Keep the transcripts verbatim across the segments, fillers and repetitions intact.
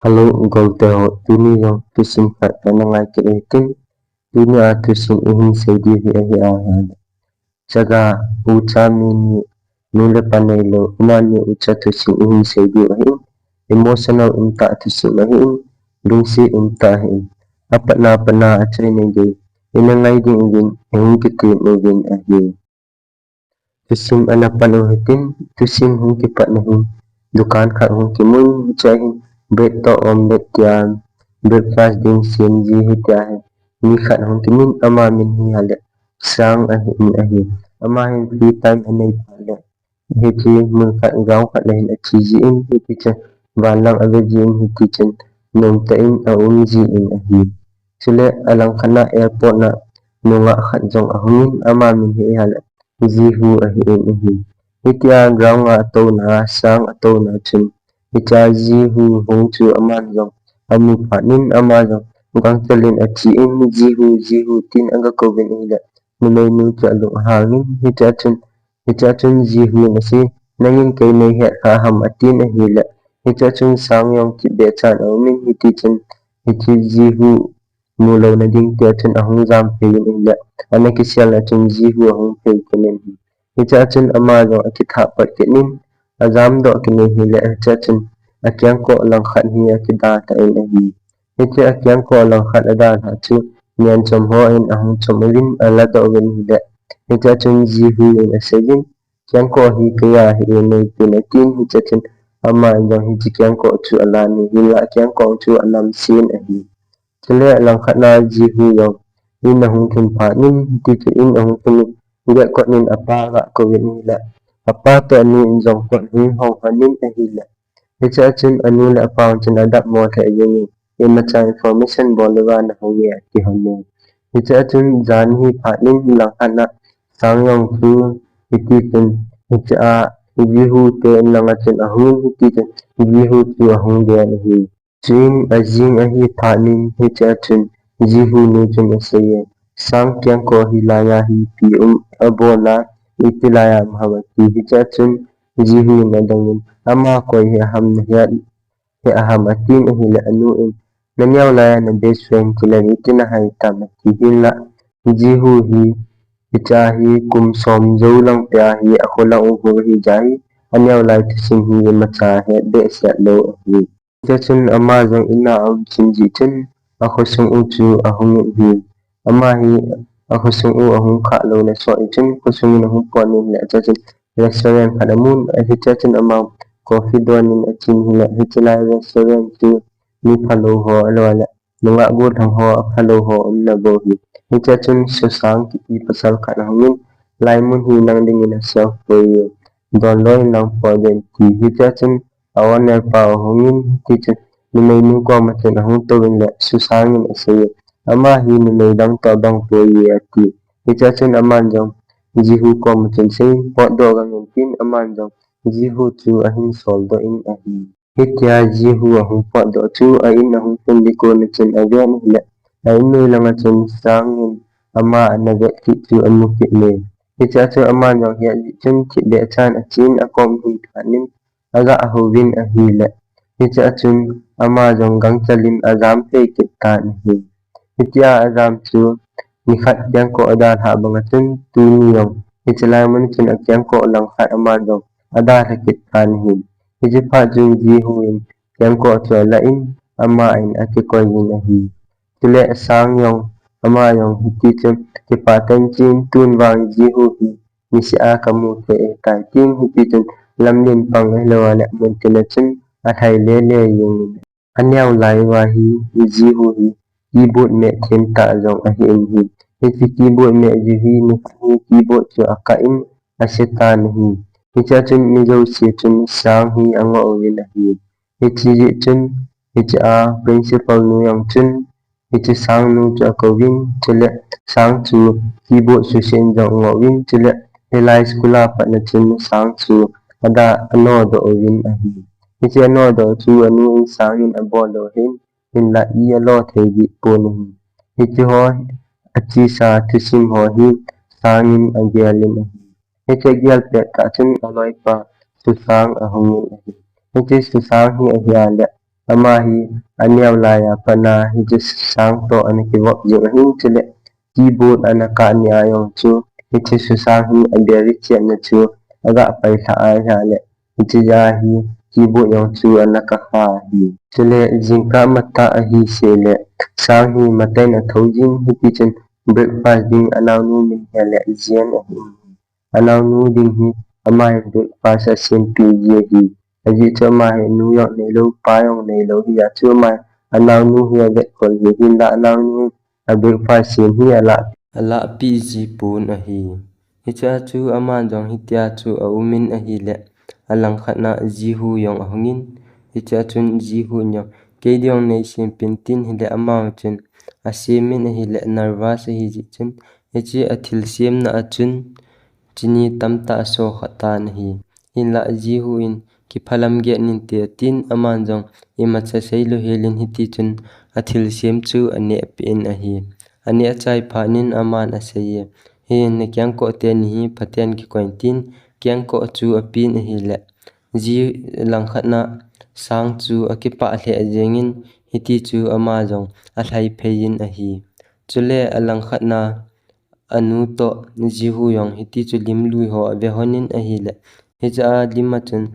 Hello, golte ho, tuni jong thusim khat kana ngai kit e tin. Tuni a thusim ihin sei diu hi ahi a, chaga ucha mi ni nu le pa neilou, amani ucha thusim ihin sei diu ahi. Emotional umtah thusim ahi, lungset umtah ahi. Apatna patna achaina gei ina ngai ding uvin, ihin kitem uvin ahi. Thusim ana pan u hitin, thusim hung kipat na hin, dukan khat hung kimun, hiche a hin bread toh omelette tia breakfast ding sem ji hitia hin mi khat hung kimun, ama min hi hile Sang ahi in ahi. Ama hin free time anei phat le hiche mun khat ground khat le hin ache ji in, hiti chun van lang ave ji in, hiti chun nomtah in aum ji in ahi. Chule alangkhat na airport na nungah khat jong ahung in, ama min hi hile Jihu ahi in ahi. Hitia ground a atouna, Sang atouna chun, hichea Jihu hung chu aman jong amu phat in, ama jong gangchel in ache in, Jihu, Jihu tin aga kouvin ahile, numeinu chu alung ahang in, hichea chun, hichea chun Jihu in asei, nangin kei neihet kha ham atin ahile, hichea chun Sang jong kibeh chan aum in, hiti chun, hiche Jihu mu louna ding tia chun ahung jam phei in ahile, ana kiselna chun Jihu ahung phei kit in ahi. Hichea chun ama jong akithah pat kit in, ajam doh kit in ahile, hichea chun akengkoh langkhat hi akida tah in ahi. Hiche akengkoh langkhat adalhah chu mian chom hon ahung chom uvin, aladoh uvin ahile, hichea chun Jihu in asei in, kengkoh hi keiya ahi e, neipen atin, hichea chun ama in jong hiche kengkoh chu alan in, hinla kengkoh chu anamsen ahi. Chule langkhat na Jihu jong in ahung lhun phat in, hiti chun in ahung lhun in, gate kot in apa aga kouvin ahile, apa toh anu in jong kot ahung hong hon in ahile, hichea chun anu le apa chun adap mo lheh jeng in, imacha information bol louva nahung e ati hon in. Hichea chun jan hi phat in langkhat na Sang jong chu hiti chun, hichea Jihu te in langa chun ahung in, hiti chun Jihu chu ahung den ahi. Chuin ajing ahi phat in hichea chun Jihu nu chun asei e, Sang kengkoh hi laiya hi ipi um abol a, iti laiya um ham ati. Hichea chun Jihu in adong in, ama koi hi aham nahet, he aham atin ahile, anu in, naneo laiya na best friend chule iti nahai tam ati, hinla Jihu hi, hichea hi kum som jou lang peh a hi akholang u hou ahi jeh a hi, aneo lai thusim hi imacha het behseh lou ahi. Hichea chun ama jong in a aum chim jeh chun akhosung u chu ahung in ahi. Ama hi akhosung u ahung khah louna sot jeh chun khosung in ahung pot in ahile, hichea chun restaurant khat amun, hichea chun ama coffee don in achen ahile, hiche lai restaurant chu mi phalou ho, ahilou le nungah gollhang ho, aphalou ho umna bou ahi. Hichea chun Susang kiti pasal khat ahung in, hilai mun hi nang dingin asafe poi, donlou in lang pot ding ati. Hichea chun a owner pa ahung in, hiti chun numeinu koma chun ahung touvin le Susang in asei e, ama hi numei dang toh abang poi ati. Hichea chun aman jong Jihu koma chun asei in, potdoh gangin tin, aman jong Jihu chu ahin soldoh in ahi. Hitia Jihu ahung potdoh chu a in ahung lhun ding kon a chun aven ahile, a in noi langa chun Sang in ama ana vet kit chu amu kit in. Hichea chun aman jong het jeh chun thipbeh chan achen akom lhun phat in aga houvin ahile, hichea chun ama jong gangchel in ajam phei kit tan ahi. Hitia ajam chu nikhat kengkoh adalhah banga chun tuni jong hiche lai mun chun akengkoh langkhat aman jong adalha kit tan ahi. Hiche phat chun Jihu in kengkoh chu alah in, ama in akikoi in ahi. Chule Sang jong, ama jong hiti chun kipah tah in achen, tun vang Jihu hi niseh a kamu thei ahitai tin, hiti chun lamlen pang ahilou le muntin a chun alhai lele jeng in. Aneo lai uva hi Jihu hi keyboard meh them tah jong ahi in ahi. Hiche keyboard meh jeh hi nikhat hi keyboard chu akah in ase tan ahi. Hichea chun mi jouse chun Sang hi angoh uvin ahi. Hiche jeh chun hichea principal nu jong chun hiche Sang nu chu akouvin, chule Sang chu keyboard suse in jong angoh uvin, chule hilai school a patna chun Sang chu ada anodoh uvin ahi. Hiche anodoh chu anu in Sang in abol lou ahin, hinla i alo thei dih pon ahi. Hiche ho achesa thusim ho hi Sang in agel in ahi. Hiche agel pet tah chun aloipa Susang ahung in ahi. Hiche Susang hi ahile Ama hi aneo laiya pat a hiche Susang toh ana kivop jing ahin, chule keyboard ana kah nia jong chu hiche Susang hi aberi chetna chu aga pailha ahile, hiche jeh a hi keyboard jong chu ana kah kha ahi. Chule jingkah matah ahi seh le, Sang hi matah in athou jin, hiti chun breakfast ding anaonu min hi le Jian ahi. Anaonu ding hi ama hin breakfast asempeh ji ahi. Ajeh chu ama hi nu jong neilou, pa jong neilou, hijeh chun ama hi anaonu hi avetkhol ji ahin, la anaonu hin a breakfast sem hi alah, alahpeh ji pon ahi. Hichea chu aman jong hitia chu aumin ahile, alangkhat a Jihu jong ahungin, hichea chun Jihu in jong, kei ding jong neisempeh in tin hile, ama chun asemin ahile, nervous ahi jeh chun, hiche athilsemna a chun chini tamtah asoh kha tan ahi. Hinlah Jihu in, kiphalam get inte atin, aman jong imacha seilou helin hiti chun athilsem chu anehpeh in ahi. Aneh chai phat in aman aseiye, hin nakengkoh teni hi phaten kikoi in tin, kengkoh chu apen ahile, Ji langkhat a Sang chu akipah lheh jengin, hiti chu ama jong alhai phei in ahi. Chule alangkhat a anu toh Jihu jong hiti chu lim lui ho ave lhonin ahile, hichea lim a chun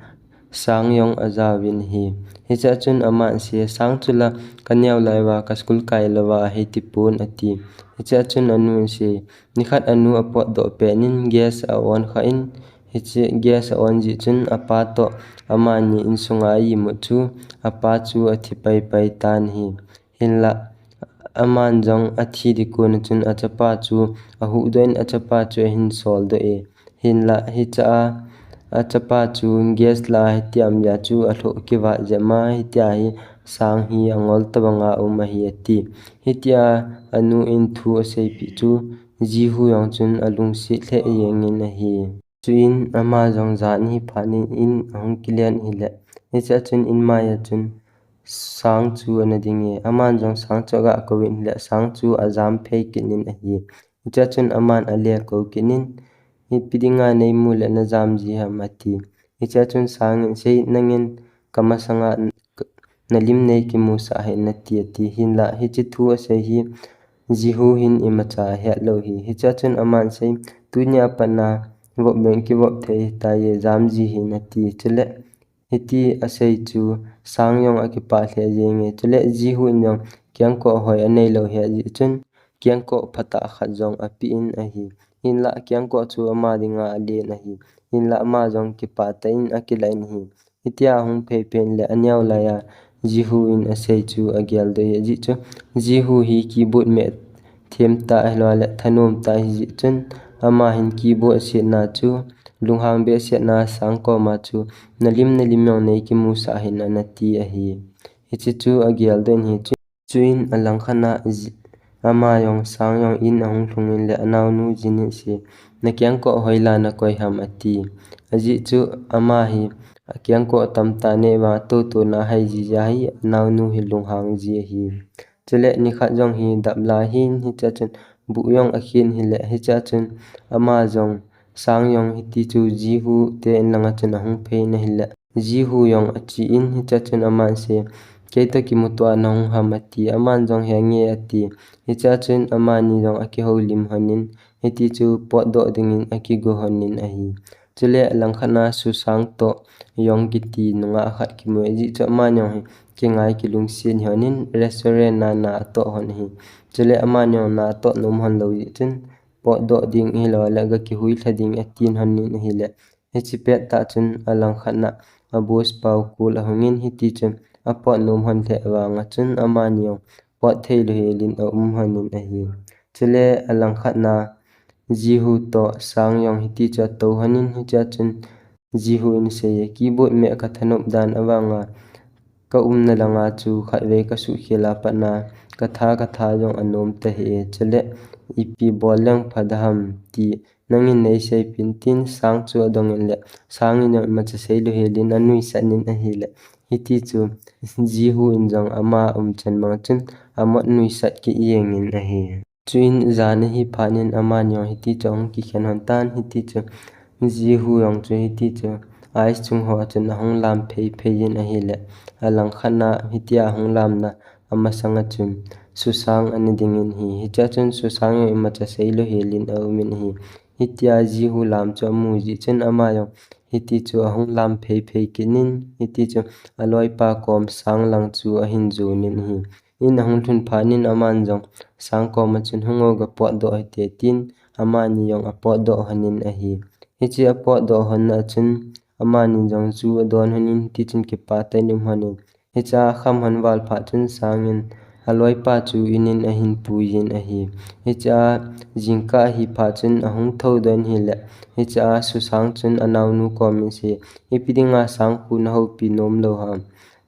Sang jong ajaovin ahi. Hichea chun aman asei, Sang chu la kaneo lai uva, ka school kai louva ahei tipon ati. Hichea chun anu in asei, nikhat anu apotdoh pet in gas a-on khan, hiche gas a-on jeh chun apa toh amani insunga a-imut chu apa chu athi paipai tan ahi. Hinlah aman jong athi ding kon a chun achapa chu ahuhdoh in achapa chu ahin soldoh e. Hinlah hichea achapa chu gas lah a hitia um jeh a chu alhoh kivat jep ma, hitia hi Sang hi angol tobanga um ahi ati. Hitia anu in thu aseipeh chu Jihu jong chun alungset lheh jengin ahi. Chuin ama jong jan ahi phat in in ahung kilen ahile, hichea chun in maiya chun Sang chu ana ding e. Aman jong Sang chu aga kouvin ahile, Sang chu ajam phei kit in ahi. Hichea chun aman ale kou kit in, ipi dinga neimu le najam ji ham ati. Hichea chun Sang in asei, nangin kamasanga nalim neikimusah hih in nati ati. Hinlah hiche thu asei hi Jihu hin imacha ahet lou ahi. Hichea chun aman asei, tunia pat a vop beng kivop thei ahitai, jam ji hih in ati. Chule hiti asei chu Sang jong akipah lheh jenge. Chule Jihu in jong kengkoh hoi aneilou ahi jeh chun kengkoh phatah khat jong apen ahi. Hinlah kengkoh chu ama dinga alen ahi. Hinlah ama jong kipah tah in akilah in ahi. Hitia ahung phei phei in le aneo laiya Jihu in asei chu ageldoh e, ajeh chu Jihu hi keyboard meh them tah ahilou le thanom tah ahi jeh chun ama hin keyboard asetna chu, lunghang behseh a Sang koma chu nalim nalim jong neikimusah hih in anati ahi. Hiche chu ageldoh in ahi. Chuin alangkhat a Ji-, ama jong Sang jong in ahung lhungin le anaonu Jin in asei, nakengkoh hoila nakoi ham ati. Ajeh chu ama hi akengkoh tamtah anei uva, atoutona ahai ji jeh a hi anaonu hi lunghang ji ahi. Chule nikhat jong hi dap lai ahin, hichea chun buh jong akhen ahile, hichea chun ama jong Sang jong hiti chu Jihu te in langa chun ahung phei in ahile, Jihu jong achen, hichea chun aman asei, keitoh kimuto a nahung ham ati, aman jong henge ati. Hichea chun amani jong akihoulim lhonin, hiti chu potdoh dingin akigo lhonin ahi. Chule alangkhat a Susang toh Yong kiti nungah khat kimu e, ajeh chu amani jong hi kingai kilungset hih lhonin restaurant a na atoh lhon ahi. Chule amani jong na atoh nom lhon lou jeh chun potdoh ding ahilou le aga kihuilha ding atin lhonin ahile, hiche pettah chun alangkhat a a boss pa u call ahungin, hiti chun apot nom lhon lheh vanga chun amani jong pot theilou helin aum lhonin ahi. Chule alangkhat a Jihu toh Sang jong hiti chu atou lhonin, hichea chun Jihu in aseiye, keyboard meh kathanop dan avanga kaumna langa chu khatvei kasuhkhel a pat a katha katha jong anom tahih e, chule ipi bol leng pha ding ham ti nangin neiseipeh in tin, Sang chu adongin le Sang in jong imacha seilou helin anuisat in ahile, hiti chu Jihu in jong ama umchan bang chun amot nuisat kit jengin ahi. Chuin jan ahi phat in amani jong hiti chu ahung kikhen lhon tan, hiti chu Jihu jong chu hiti chu ice chung ho a chun ahung lam phei phei in ahile, alangkhat na hitia ahung lamna amasang a chun Susang ana ding in ahi. Hichea chun Susang jong imacha seilou hel in aum in ahi. Hitia Jihu lam chu amu jeh chun ama jong hiti chu ahung lam phei phei kit in, hiti chu aloipa kom Sang lang chu ahin jon in ahi. In ahung lhun phat in aman jong Sang kom a chun, "Hung o, ga potdoh hite," tin amani jong apotdoh hon in ahi. Hiche apotdoh hon na a chun amani jong chu adon hon in, hiti chun kipah tah in um hon in. Hichea kham hon val phat chun Sang in aloipa chu in in ahin pui in ahi. Hichea jingkah ahi phat chun ahung thoudoh in ahile, hichea Susang chun anaonu kom in asei, "Ipi dinga Sang khu nahoupi nom lou ham?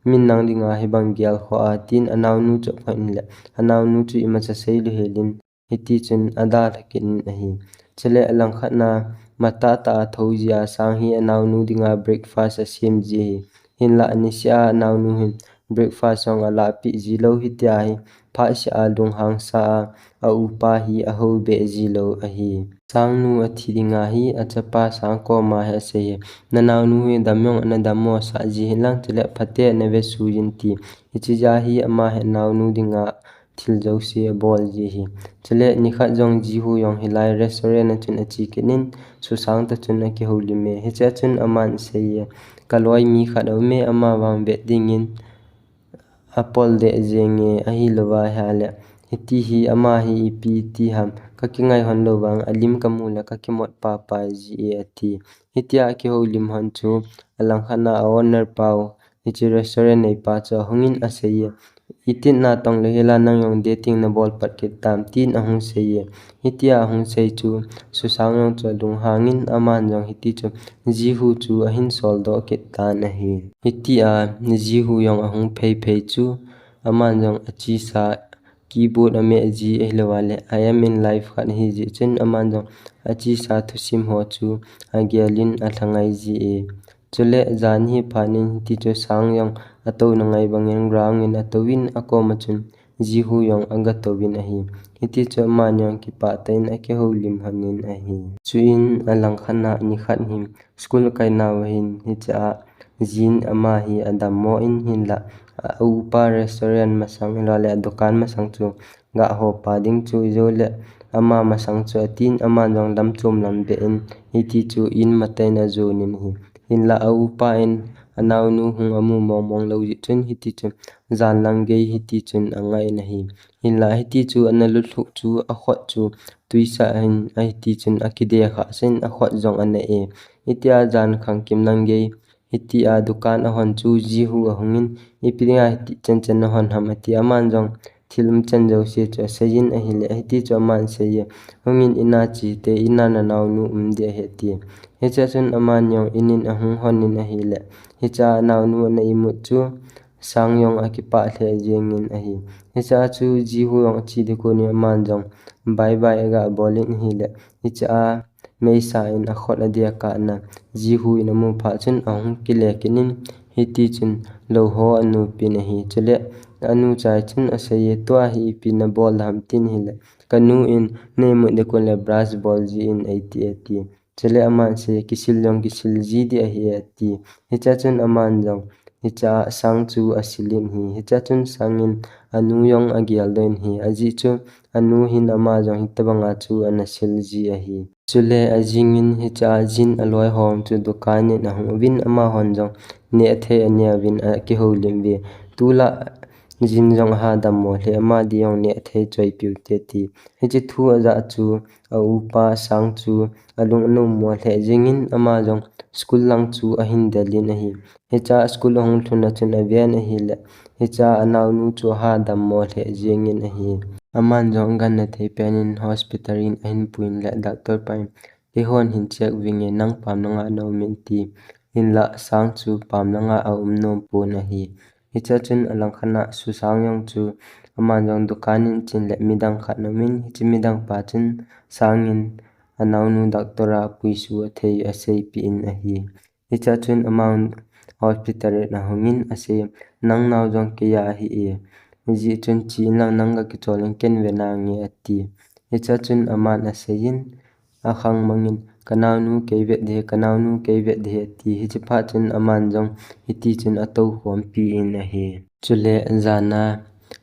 Min nang dinga hibang gel khoh a," tin anaonu chu aphon in ahile, anaonu chu imacha seilou hel in hiti chun adalha kit in ahi. Chule alangkhat na matah tah a thou jeh a Sang hi anaonu dinga breakfast asem ji ahi. Hinlah niseh a anaonu hin breakfast jong alahpeh ji lou, hitia hi phatseh a lunghang sa a, aupa hi ahou beh ji lou ahi. Sangnu athi dinga hi achapa Sang koma hi asei e, "Nanaonu hi dam jong ana dammo sah ji hilang, chule phatea nave sui in," ti. Hiche jeh hi ama hi anaonu dinga thil jouse abol ji ahi. Chule nikhat jong Jihu jong hilai restaurant a chun ache kit in, Susang toh chun akihoulim e. Hichea chun aman asei e, "Kaloi mi khat aume, ama vang vet dingin apol deh jeng e, ahilouva ahile hiti hi ama hi ipi ti ham, kakingai hon lou vang alim kamu le kakimot papa ji e," ati. Hitia akihoulim hon chu alangkhat na a owner pau, hiche restaurant neipa chu ahung in asei e, "Itin natong lou hila nang jong dating nabol pat kit tam?" tin ahung sei e. Hitia ahung sei chu Susang jong chu alunghang in aman jong hiti chu Jihu chu ahin soldoh kit tan ahi. Hitia Jihu jong ahung phei phei chu aman jong achesa keyboard ameh ji ahilouva le I am in life khat ahi jeh chun aman jong achesa thusim ho chu agel in alhangai ji e. Chule jan hi phat in hiti chu Sang jong atouna ngai bangin ground in atouvin akoma chun Jihu jong agatouvin ahi. Hiti chu aman jong kipah tah in akihoulim hon in ahi. Chuin alangkhat na nikhat hin school kainau ahin, hichea Jin ama hi adammo in hinlah, a upa restaurant masang, ahilouleh adukan masang chu gaho pa ding chu ijou le ama masang chu atin, aman jong lamchom lam beh in hiti chu in matah in ajon in ahi. Hinlah a upa in anaonu hung amu mong mong lou jeh chun hiti chu jan lang gei hiti chun angah in ahi. Hinlah hiti chu ana lutlhuh chu akhut chu tuisah in ahiti chun akide khah sen akhut jong ana e. Hitia jan khangkim lang gei hitia dukan ahon chu Jihu ahung in, "Ipi dinga hiti chan chan nahon ham?" ati. Aman jong thil umchan jouse chu asei in ahile, hiti chu aman asei e, "Hung in, ina che hite, ina nanaonu um ding ahi," ati. Hichea chun aman jong in in ahung hon in ahile, hichea anaonu ana imut chu Sang jong akipah lheh jeng in ahi. Hichea chu Jihu jong ache ding kon in aman jong bye bye aga bol in ahile, hichea meisa in akhut adeh akah na Jihu in amu phat chun ahung kile kit in hiti chun lou ho anupin ahi. Chule anu chai chun asei e, "Tua hi ipi nabol ham?" tin ahile, "Kanu in neimut ding kon le brush bol jin," eiti ati. Chule aman asei e, "Kisil jong kisil ji ding ahi," ati. Hichea chun aman jong hichea Sang chu asil in ahi. Hichea chun Sang in anu jong ageldoh in ahi. Ajeh chu anu hin ama jong hitobanga chu ana sil ji ahi. Chule ajing in hichea Jin aloi ho chu dukan in ahung uvin, amahon jong neh thei aneh uvin akihoulim uve. Tulai Jin jong aha dammo lheh, ama ding jong neh thei choi piu hite ati. Hiche thu ajah chu a upa Sang chu alung anom mo lheh jeng in ama jong school lang chu ahin del in ahi. Hichea school ahung lhun a chun aven ahile, hichea anaonu chu aha dammo lheh jeng in ahi. Aman jong agangthei pen in hospital in ahin pui in le doctor pa in, "Keihon hin check vinge, nang pam langa naum in," ati. Hinlah Sang chu pam langa aum nom pon ahi. Hichea chun alangkhat na Susang jong chu aman jong dukan in ache in le midang khat ana um in, hiche midang pa chun Sang in anaonu doctor a puisuh athei aseipeh in ahi. Hichea chun aman hospital in ahung in asei, "Nang nao jong keiya ahi e. Hijeh chun che in lang nang ga kichol in ken ve nange," ati. Hichea chun aman asei in, akhang mang in, "Ka naonu kei vet ding ahi, ka naonu kei vet ding ahi," ati. Hiche phat chun aman jong hiti chun atou khompi in ahi. Chule jan a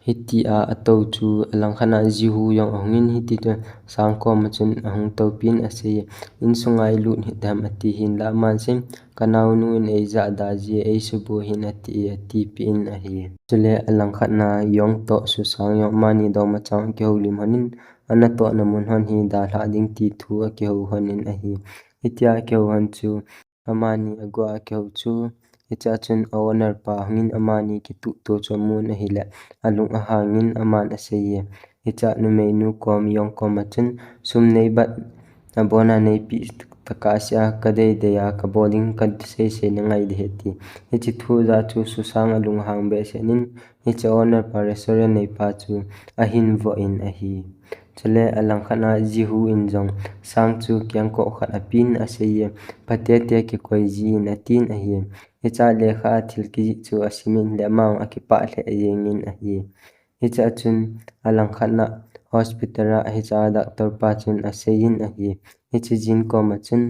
hitia atou chu alangkhat a Jihu jong ahung in hiti chun Sang koma chun ahung toupin asei, "Insunga ilut hih dem," ati hinlah aman asei, "Ka naonu in eija da jeh a eisuboi hin ati," atipeh in ahi. Chule alangkhat a Yong toh Susang jong amani dongmachang akihoulim lhon in, anatohna mun lhon hi dalhah ding ti thu akihou lhon in ahi. Hitia akihou lhon chu amani aguh a akihou chu, hichea chun a owner pa ahung in amani kituhto chu amun ahile, alung ahang in aman asei e. Hichea numeinu kom, Yong koma chun, "Sum nei bat, abona neipeh tah a, kadei dei a kabol ding, kasei sei na ngai ding ahi," ati. Hiche thu ajah chu Susang alung ahang behseh in, hiche owner pa, restaurant neipa chu ahin voh in ahi. Chule alangkhat a Jihu in jong Sang chu kengkoh khat apen asei e, "Phatecha kikoi jin," atin ahi. Hichea lekha a thil kijih chu asim in le amang akipah lheh jeng in ahi. Hichea chun alangkhat a hospital a hichea doctor pa chun asei in ahi. Hiche Jin koma chun,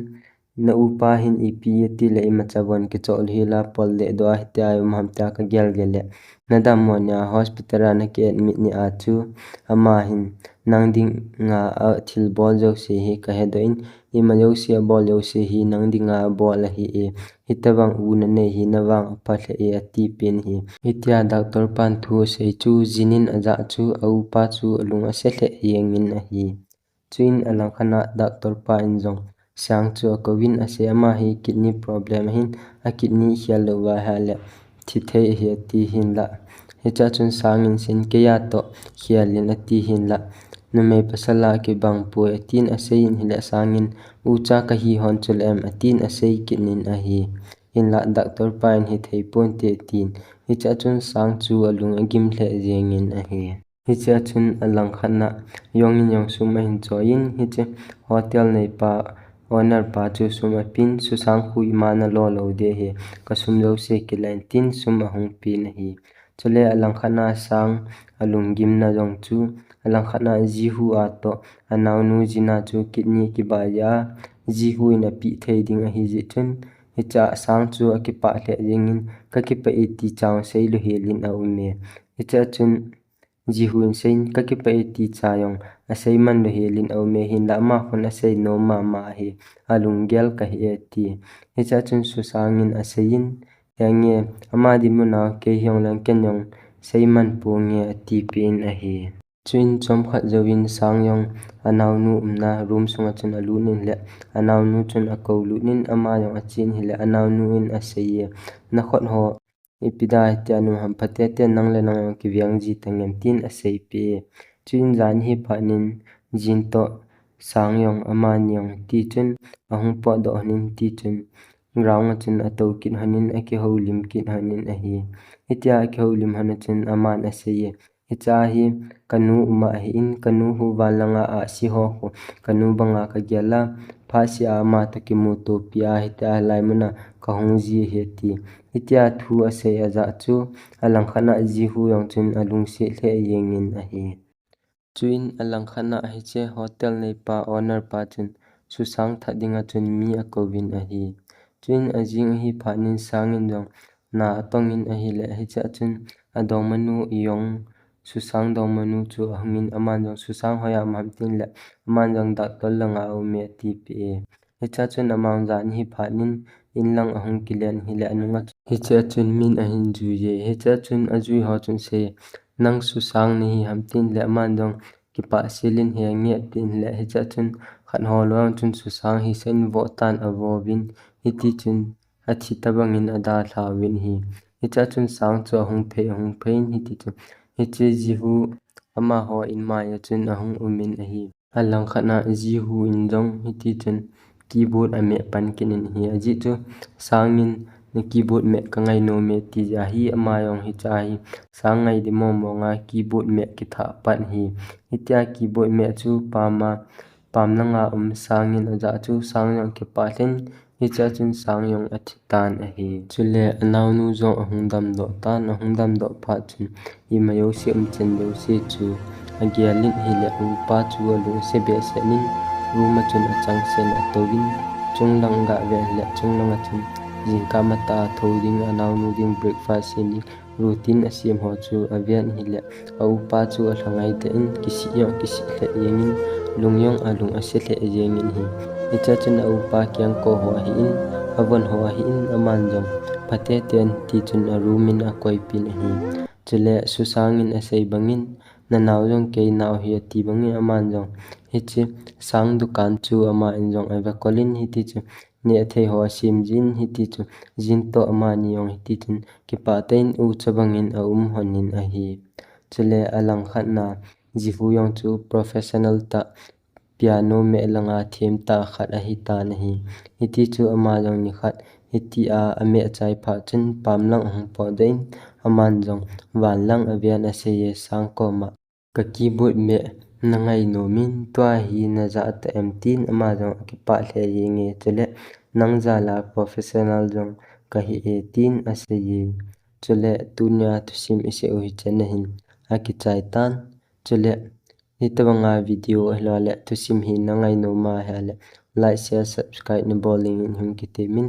"Na upa hin ipi ati le imacha von kichoh lou hel a pol dehdoh a hitia um ham tia kagel gel le, na dammo nia hospital a naki admit nia chu ama hin nang dinga athilbol jouse hi kahedoh in, ima jouse abol jouse hi nang dinga abol ahi e, hitobang u nanei hi navang apha lheh e," atipeh in ahi. Hitia doctor pan thu asei chu Jin in ajah chu a upa chu alung ase lheh jeng in ahi. Chuin alangkhat a doctor pa in jong Sang chu akouvin asei, "Ama hi kidney problem ahin, a kidney khel lou va ahile thi thei ahi," ati hinlah. Hichea chun Sang in asei in, "Keiya toh khel in," ati hinlah. "Numei pasal a kibang poi," atin asei in ahile Sang in, "Ucha kahi hon chule em?" atin asei kit in ahi. Hinlah doctor pa in, "Hithei ponte," atin. Hichea chun Sang chu alung agim lheh jeng in ahi. Hichea chun alangkhat a Yong in jong sum ahin choi in, hiche hotel neipa, owner pa chu sum apen, "Susang khu ima nalo lou ding ahi, kasum jouse kilah in," tin sum ahung pen ahi. Chule alangkhat a Sang alunggimna jong chu, alangkhat a Jihu a toh anaonu Jin a chu kidney kibah jeh a Jihu in apeh thei ding ahi jeh chun, hichea Sang chu akipah lheh jeng in, "Kakipah e ti cha jong seilou hel in aume." Hichea chun Jihu in asei in, "Kakipah e ti cha jong asei man lou hel in aume, hinlah ama khun asei nom mama ahi, alunggel kahi e," ati. Hichea chun Susang in asei in, "Henge, ama dinmun a kei hijongleng ken jong sei man ponge," atipeh in ahi. Chuin chomkhat jouvin Sang jong anaonu umna room sunga chun alut in ahile, anaonu chun akou lut in ama jong achen ahile, anaonu in asei e, "Na khut ho ipi dia hitia na um ham, phatecha nang le nang jong kiveng ji tangem," tin aseipeh e. Chuin jan hi phat in Jin toh Sang jong amani jong tichun ahung potdoh lhon in tichun ground a chun atou kit lhon in akihoulim kit lhon in ahi. Hitia akihoulim lhon a chun aman asei e, "Hichea hi kanu um ahin, kanu hi van langa ahsi ho khu kanu banga kagel a, phatseh a ama toh kimuto peh a hitia hilai muna kahung ji ahi," ati. Hitia thu asei ajah chu alangkhat a Jihu jong chun alungset lheh jeng in ahi. Chuin alangkhat a hiche hotel neipa, owner pa chun Susang that dinga chun mi akouvin ahi. Chuin ajing ahi phat in Sang in jong na atong in ahile, hichea chun adongmanu Yong, Susang dongmanu chu ahung in aman jong, "Susang hoiya um ham?" tin le, aman jong, "Doctor langa aume," atipeh e. Hichea chun aman jan hi phat in in lang ahung kile in ahile anunga chun, hichea chun min ahin jui e. Hichea chun ajui ho chun asei, "Nang Susang nahi ham?" tin le, aman jong, "Kipah sel in, henge," atin ahile, hichea chun khat ho lou chun Susang hi seiyin voh tan avouvin, hiti chun athi tobang in adalha uvin ahi. Hichea chun Sang chu ahung phei, ahung phei in hiti chun, hiche Jihu amaho in maiya chun ahung um in ahi. Alangkhat a Jihu in jong hiti chun keyboard ameh pan kit in ahi. Ajeh chu Sang in, "Na keyboard meh kangai nome," ti jeh a hi ama jong hichea hi Sang ngai ding mong mong a keyboard meh kithah pan ahi. Hitia keyboard meh chu pam a, pam langa um Sang in ajah chu Sang jong kipah lheh in, hichea chun Sang jong athi tan ahi. Chule anaonu jong ahung damdoh tan, ahung damdoh phat chun ima jouse umchan jouse chu agel in ahile, a upa chu alungse behseh in, room a chun achangseh in atouvin, chunglang gave le chunglang a chun jingkah matah a thou ding, anaonu ding breakfast sem ding routine asem ho chu aven ahile, aupa chu alhangai tah in kisih jong kisih lheh jengin, lung jong alung ase lheh jengin ahi. Hichea chun aupa kiang kou ho ahin, avon ho ahin, aman jong phatecha in tichun aroom in akoipin ahi. Chule Susang in asei bangin, nanao jong kei nao ahi ati bangin aman jong hiche sang dukan chu ama in jong avekolin hitichun nehthei ho asem jin hitichun jin toh amani jong hitichun kipah tah in ucha bangin aum lhonin ahi. Chule alangkhat na Jihu jong chu professional tah piano meh langa themtah khat ahitan ahi. Hitichun ama jong nikhat hitia ameh chai phat chun pamlang ahung potdoh in aman jong vanlang aven aseiye Sang koma, ka keyboard meh nangai nomin tua hi najah tah em tin ama jong akipah lheh jenge chule nang jal a professional jong kahi e tin aseiye. Chule tunia thusim isei u hichea hin akichai tan. Chule hitobanga video ahiloule thusim hi nangai nom ahile like, share, subscribe nabol dingin hung kitemin.